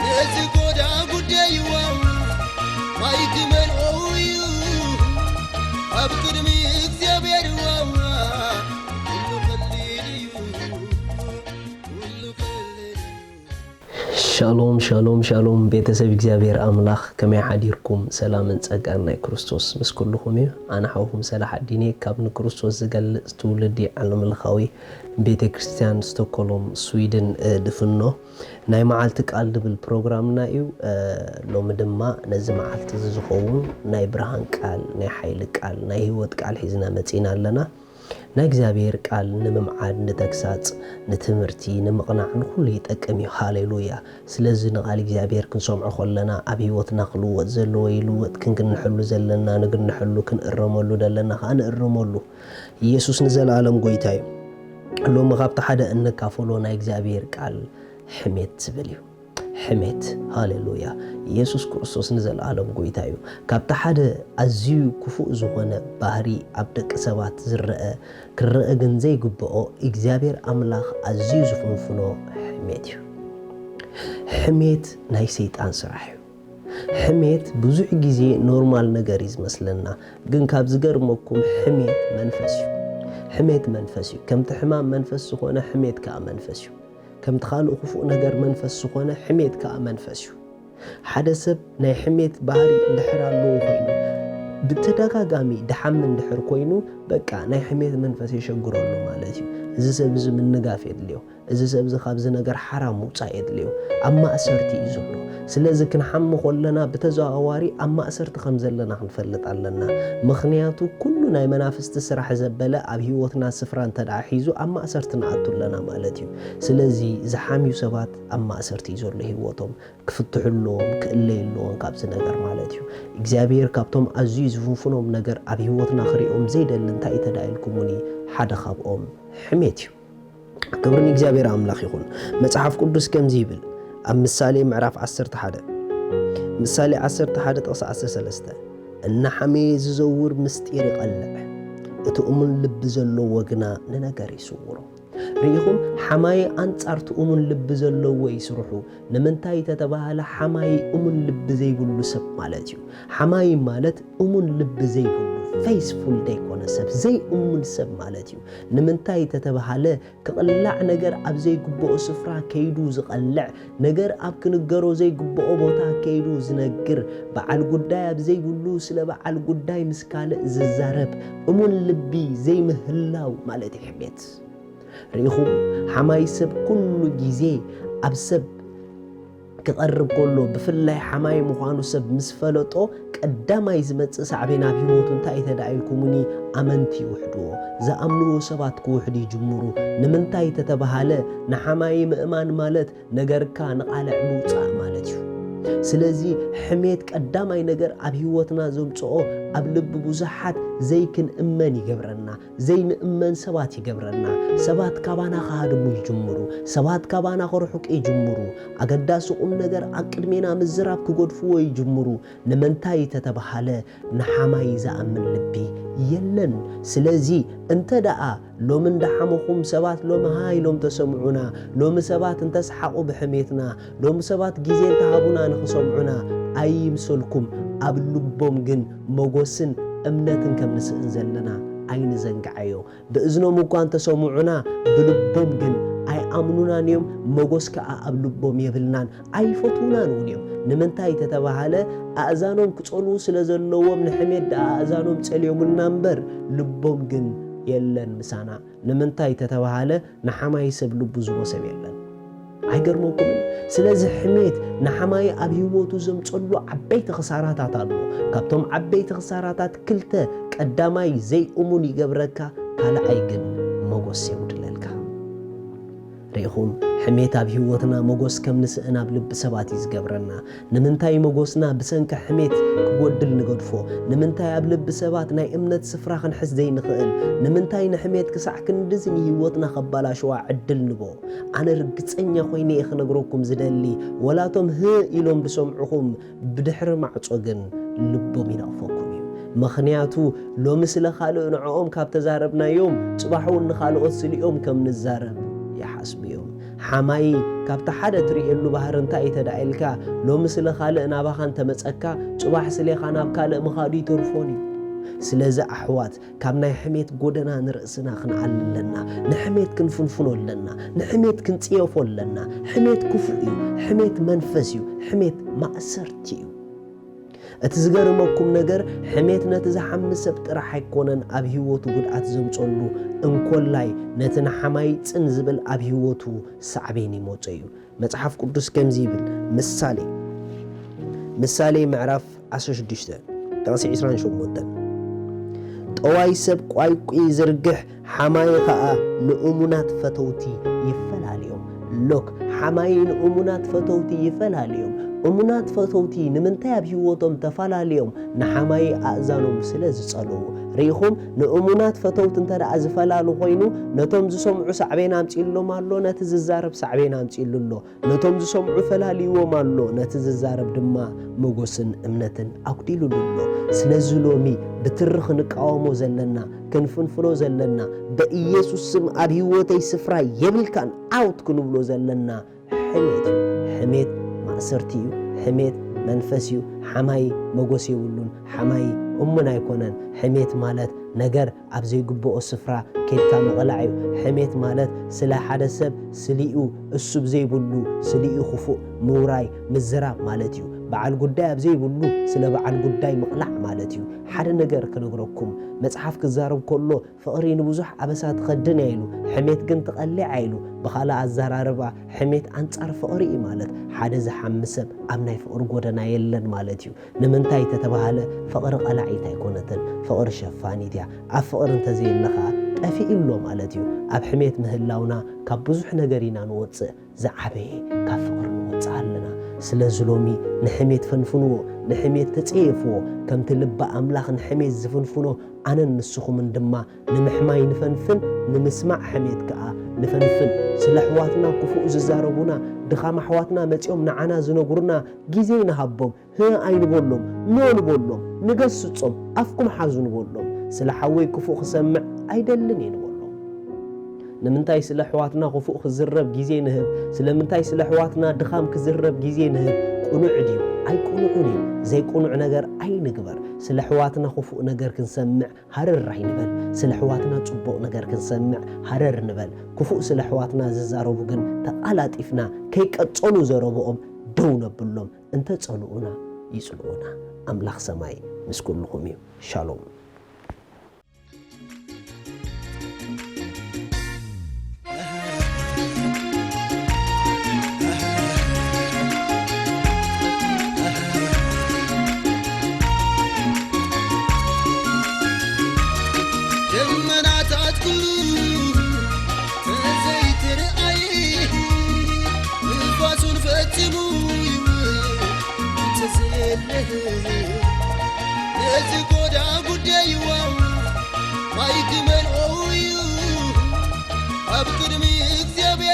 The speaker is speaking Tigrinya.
ነዚ ጎዳ ጉዳይ ዋዋ ማይ ክመልኦ እዩ ኣብ ቅድሚ እግዚኣብሔር ዋዋ ኩሉ ቀሊል እዩ ኩሉ ቀሊል እዩ። ሻሎም ሻሎም ሻሎም ቤተሰብ እግዚኣብሔር ኣምላኽ ከመይ ሓዲርኩም? ሰላምን ጸጋን ናይ ክርስቶስ ምስ ኩልኹም እዩ። ኣነ ሓውኹም ሰላሕ ኣዲኔ ካብ ንክርስቶስ ዝገልጽ ትውልዲ ዓለምለኻዊ ቤተ ክርስቲያን ስቶኮሎም ስዊድን ድፍኖ ናይ መዓልቲ ቃል ድብል ፕሮግራምና እዩ። ሎሚ ድማ ነዚ መዓልቲ እዚ ዝኸውን ናይ ብርሃን ቃል፣ ናይ ሓይሊ ቃል፣ ናይ ህይወት ቃል ሒዝና መጺና ኣለና። ናይ እግዚኣብሔር ቃል ንምምዓድ፣ ንተግሳጽ፣ ንትምህርቲ፣ ንምቕናዕ፣ ንኹሉ ይጠቅም እዩ። ሃሌሉያ! ስለዚ ንቓል እግዚኣብሔር ክንሰምዖ ከለና ኣብ ህይወትና ክልወጥ ዘለዎ ይልወጥ፣ ክንግንሐሉ ዘለና ንግንሐሉ፣ ክንእረመሉ ዘለና ከኣ ንእረመሉ። ኢየሱስ ንዘለኣለም ጎይታ እዩ። ሎሚ ካብቲ ሓደ እንካፈሎ ናይ እግዚኣብሔር ቃል ሕሜት ዝብል እዩ። ሕሜት። ሃሌሉያ። ኢየሱስ ክርስቶስ ንዘለኣለም ጎይታ እዩ። ካብቲ ሓደ ኣዝዩ ክፉእ ዝኾነ ባህሪ ኣብ ደቂ ሰባት ዝረአ፣ ክረአ ግን ዘይግብኦ እግዚኣብሔር ኣምላኽ ኣዝዩ ዝፍንፍኖ ሕሜት እዩ። ሕሜት ናይ ሰይጣን ስራሕ እዩ። ሕሜት ብዙሕ ግዜ ኖርማል ነገር እዩ ዝመስለና፣ ግን ካብ ዝገርመኩም ሕሜት መንፈስ እዩ። ሕሜት መንፈስ እዩ። ከምቲ ሕማም መንፈስ ዝኾነ ሕሜት ከኣ መንፈስ እዩ። ከምቲ ካልእ ክፉእ ነገር መንፈስ ዝኾነ ሕሜት ከኣ መንፈስ እዩ። ሓደ ሰብ ናይ ሕሜት ባህሪ እንድሕር ኣለዎ ኮይኑ ብተደጋጋሚ ድሓሚ እንድሕር ኮይኑ በቃ ናይ ሕሜት መንፈስ የሸግረሉ ማለት እዩ። እዚ ሰብ እዚ ምንጋፍ የድልዮ። እዚ ሰብ እዚ ካብዚ ነገር ሓራ ምውፃእ የድልዮ። ኣብ ማእሰርቲ እዩ ዘሎ። ስለዚ ክንሓሚ ከለና ብተዘዋዋሪ ኣብ ማእሰርቲ ከም ዘለና ክንፈልጥ ኣለና። ምኽንያቱ ኩሉ ናይ መናፍስቲ ስራሕ ዘበለ ኣብ ህይወትና ስፍራ እንተ ደኣ ሒዙ ኣብ ማእሰርቲ ንኣቱ ኣለና ማለት እዩ። ስለዚ ዝሓምዩ ሰባት ኣብ ማእሰርቲ እዩ ዘሎ ህይወቶም። ክፍትሑ ኣለዎም፣ ክእለዩ ኣለዎም ካብዚ ነገር ማለት እዩ። እግዚኣብሔር ካብቶም ኣዝዩ ዝፍንፍኖም ነገር ኣብ ህይወትና ክሪኦም ዘይደሊ እንታይ እዩ ተዳኢልኩሙኒ ሓደ ካብኦም ሕሜት እዩ። ክብሪ ንእግዚኣብሔር ኣምላኽ ይኹን። መጽሓፍ ቅዱስ ከምዚ ይብል ኣብ ምሳሌ ምዕራፍ ዓሰርተ ሓደ ምሳሌ ዓሰርተ ሓደ ጥቕሲ ዓሰርተ ሰለስተ እናሓመየ ዝዘውር ምስጢር ይቐልዕ፣ እቲ እሙን ልቢ ዘለዎ ግና ንነገር ይስውሮ። ርኢኹም፣ ሓማዪ ኣንጻር እቲ እሙን ልቢ ዘለዎ እዩ ስርሑ። ንምንታይ ተተባህለ ሓማዪ እሙን ልቢ ዘይብሉ ሰብ ማለት እዩ። ሓማዪ ማለት እሙን ልቢ ዘይብሉ፣ ፌስፉል ዘይኮነ ሰብ፣ ዘይእሙን ሰብ ማለት እዩ። ንምንታይ ተተባህለ ክቕላዕ ነገር ኣብ ዘይግብኦ ስፍራ ከይዱ ዝቐልዕ፣ ነገር ኣብ ክንገሮ ዘይግብኦ ቦታ ከይዱ ዝነግር፣ በዓል ጉዳይ ኣብ ዘይብሉ ስለ በዓል ጉዳይ ምስ ካልእ ዝዛረብ፣ እሙን ልቢ ዘይምህላው ማለት እዩ ሕሜት። ርኢኹም፣ ሓማይ ሰብ ኩሉ ግዜ ኣብ ሰብ ክቐርብ ከሎ፣ ብፍላይ ሓማይ ምዃኑ ሰብ ምስ ፈለጦ፣ ቀዳማይ ዝመጽእ ሳዕቤን ኣብ ህይወቱ እንታይ እዩ ተዳኢልኩምኒ? ኣመንቲ ይውሕድዎ። ዝኣምንዎ ሰባት ክውሕዱ ይጅምሩ። ንምንታይ ተተባሃለ፣ ንሓማይ ምእማን ማለት ነገርካ ንቓልዕ ምውጻእ ማለት እዩ። ስለዚ ሕሜት ቀዳማይ ነገር ኣብ ህይወትና ዘምጽኦ ኣብ ልቢ ብዙሓት ዘይክንእመን ይገብረና። ዘይንእመን ሰባት ይገብረና። ሰባት ካባና ክሃድሙ ይጅምሩ። ሰባት ካባና ክርሕቁ ይጅምሩ። ኣገዳሲ ቁም ነገር ኣብ ቅድሜና ምዝራብ ክገድፍዎ ይጅምሩ። ንምንታይ ተተባሃለ ንሓማይ ዝኣምን ልቢ የለን። ስለዚ እንተ ደኣ ሎሚ እንዳሓመኹም ሰባት ሎሚ ሃ ኢሎም ተሰምዑና፣ ሎሚ ሰባት እንተሰሓቑ ብሕሜትና፣ ሎሚ ሰባት ግዜ እንተሃቡና ንኽሰምዑና ኣይምሰልኩም። ኣብ ልቦም ግን መጎስን እምነትን ከም ንስእን ዘለና ኣይንዘንግዓዮ። ብእዝኖም እኳ እንተሰምዑና ብልቦም ግን ኣይኣምኑናን እዮም። መጎስ ከኣ ኣብ ልቦም የብልናን። ኣይፈትዉናን እውን እዮም። ንምንታይ ተተባሃለ ኣእዛኖም ክጸልዉ ስለ ዘለዎም ንሕሜት ደኣ ኣእዛኖም ጸልዮምልና እምበር ልቦም ግን የለን ምሳና። ንምንታይ ተተባሃለ ንሓማይ ሰብ ልቡ ዝቦ ሰብ የለን። ኣይገርመኩምን? ስለዚ ሕሜት ንሓማይ ኣብ ህይወቱ ዘምጸሉ ዓበይቲ ክሳራታት ኣሎ። ካብቶም ዓበይቲ ክሳራታት ክልተ፣ ቀዳማይ ዘይእሙን ይገብረካ፣ ካልኣይ ግን መጎስ የጉድለልካ። ርኢኹም፣ ሕሜት ኣብ ህይወትና መጎስ ከም ንስእን ኣብ ልቢ ሰባት እዩ ዝገብረና። ንምንታይ መጎስና ብሰንኪ ሕሜት ክጎድል ንገድፎ? ንምንታይ ኣብ ልቢ ሰባት ናይ እምነት ስፍራ ክንሕዝ ዘይንኽእል? ንምንታይ ንሕሜት ክሳዕ ክንድዚ ንህይወትና ከባላሽዋ ዕድል ንቦ? ኣነ ርግጸኛ ኮይነ እየ ክነግረኩም ዝደሊ፣ ወላቶም ህ ኢሎም ዝሰምዑኹም ብድሕሪ ማዕጾ ግን ልቦም ይነቕፈኩም እዩ። ምኽንያቱ ሎሚ ስለ ካልእ ንዕኦም ካብ ተዛረብናዮም፣ ጽባሕ እውን ንኻልኦት ስሊኦም ከም ንዛረብ ይሓስቡ እዮም። ሓማይ ካብቲ ሓደ ትርእየሉ ባህሪ እንታይ እዩ ተዳኢልካ፣ ሎሚ ስለ ካልእ ናባኻ እንተመጸካ፣ ጽባሕ ስሌኻ ናብ ካልእ ምኻዱ ይተርፎን እዩ። ስለዚ ኣሕዋት፣ ካብ ናይ ሕሜት ጎደና ንርእስና ክንኣሊ ኣለና። ንሕሜት ክንፍንፍኖ ኣለና። ንሕሜት ክንጽየፎ ኣለና። ሕሜት ክፉእ እዩ። ሕሜት መንፈስ እዩ። ሕሜት ማእሰርቲ እዩ። እቲ ዝገርመኩም ነገር፣ ሕሜት ነቲ ዝሓሚ ሰብ ጥራሕ ኣይኮነን ኣብ ህይወቱ ጉድኣት ዘምጸሉ፣ እንኮላይ ነቲ ንሓማይ ጽን ዝብል ኣብ ህይወቱ ሳዕቤን ይመጾ እዩ። መጽሓፍ ቅዱስ ከምዚ ይብል፣ ምሳሌ፣ ምሳሌ ምዕራፍ ዓሰርተ ሽዱሽተ፣ ጥቕሲ ዕስራን ሸሞንተን፣ "ጠዋይ ሰብ ቋይቂ ይዝርግሕ፣ ሓማይ ኸኣ ንእሙናት ፈተውቲ ይፈላልዮም።" ሎክ፣ ሓማይ ንእሙናት ፈተውቲ ይፈላልዮም። እሙናት ፈተውቲ ንምንታይ ኣብ ህይወቶም ተፈላለዮም? ንሓማይ ኣእዛኖም ስለ ዝጸልዉ። ርኢኹም፣ ንእሙናት ፈተውቲ እንተ ደኣ ዝፈላሉ ኮይኑ፣ ነቶም ዝሰምዑ ሳዕቤን ኣምጺእሎም ኣሎ፣ ነቲ ዝዛረብ ሳዕቤን ኣምጺእሉ ኣሎ። ነቶም ዝሰምዑ ፈላልይዎም ኣሎ፣ ነቲ ዝዛረብ ድማ መጎስን እምነትን ኣጉዲሉሉ ኣሎ። ስለዚ ሎሚ ብትሪ ክንቃወሞ ዘለና፣ ክንፍንፍኖ ዘለና፣ "በኢየሱስ ስም ኣብ ህይወተይ ስፍራ የብልካን፣ ኣውት" ክንብሎ ዘለና ሕሜት እዩ። ሕሜት ማእሰርቲ እዩ። ሕሜት መንፈስ እዩ። ሓማይ መጎስ የብሉን። ሓማይ እሙን ኣይኮነን። ሕሜት ማለት ነገር ኣብ ዘይግብኦ ስፍራ ኬድካ ምቕላዕ እዩ። ሕሜት ማለት ስለ ሓደ ሰብ ስሊኡ እሱ ብዘይብሉ ስሊኡ ክፉእ ምውራይ፣ ምዝራብ ማለት እዩ። በዓል ጉዳይ ኣብ ዘይብሉ ስለ በዓል ጉዳይ ምቕላዕ ማለት እዩ። ሓደ ነገር ክነግረኩም፣ መጽሓፍ ክዛረብ ከሎ ፍቕሪ ንብዙሕ ኣበሳ ትኸድን እያ ኢሉ፣ ሕሜት ግን ትቐልዕ እያ ኢሉ። ብኻልእ ኣዘራርባ፣ ሕሜት ኣንጻር ፍቕሪ እዩ ማለት፣ ሓደ ዝሓሚ ሰብ ኣብ ናይ ፍቕሪ ጎደና የለን ማለት እዩ። ንምንታይ ተተባህለ፣ ፍቕሪ ቀላዒት ኣይኮነትን፣ ፍቕሪ ሸፋኒት እያ። ኣብ ፍቕሪ እንተዘየለ ኸኣ፣ ጠፊኡ ኣሎ ማለት እዩ። ኣብ ሕሜት ምህላውና ካብ ብዙሕ ነገር ኢና ንወጽእ፣ ዝዓበየ ካብ ፍቕሪ ንወጽእ ኣለና። ስለዚ ሎሚ ንሕሜት ፈንፍንዎ፣ ንሕሜት ተጸየፍዎ። ከምቲ ልቢ ኣምላኽ ንሕሜት ዝፍንፍኖ፣ ኣነን ንስኹምን ድማ ንምሕማይ ንፈንፍን፣ ንምስማዕ ሕሜት ከኣ ንፈንፍን። ስለ ኣሕዋትና ክፉእ ዝዛረቡና፣ ድኻም ኣሕዋትና መጺኦም ንዓና ዝነግሩና ግዜ ንሃቦም። ህ ኣይንበሎም፣ ኖ ንበሎም፣ ንገስጾም፣ ኣፍኩም ሓዙ ንበሎም። ስለ ሓወይ ክፉእ ክሰምዕ ኣይደልን እየ ንበሎም። ንምንታይ ስለ ኣሕዋትና ክፉእ ክዝረብ ግዜ ንህብ? ስለምንታይ ስለ ኣሕዋትና ድኻም ክዝረብ ግዜ ንህብ? ቅኑዕ ድዩ? ኣይቅኑዕን እዩ። ዘይቅኑዕ ነገር ኣይንግበር። ስለ ኣሕዋትና ክፉእ ነገር ክንሰምዕ ሃረር ኣይንበል። ስለ ኣሕዋትና ጽቡቕ ነገር ክንሰምዕ ሃረር ንበል። ክፉእ ስለ ኣሕዋትና ዝዛረቡ ግን ተቓላጢፍና ከይቀጸሉ ዘረብኦም ደው ነብሎም። እንተ ጸልኡና ይጽልኡና። ኣምላኽ ሰማይ ምስ ኩልኹም እዩ። ሻሎም። ደመናታት ኩሉ ተዘይትርኣይ፣ ንፋሱን ፈጺሙ ይውል እንተዘየለ፣ ነዚ ጎዳ ጉዳይዋ ማይ ክመልኦ እዩ ኣብ ቅድሚ እግዚኣብሔር።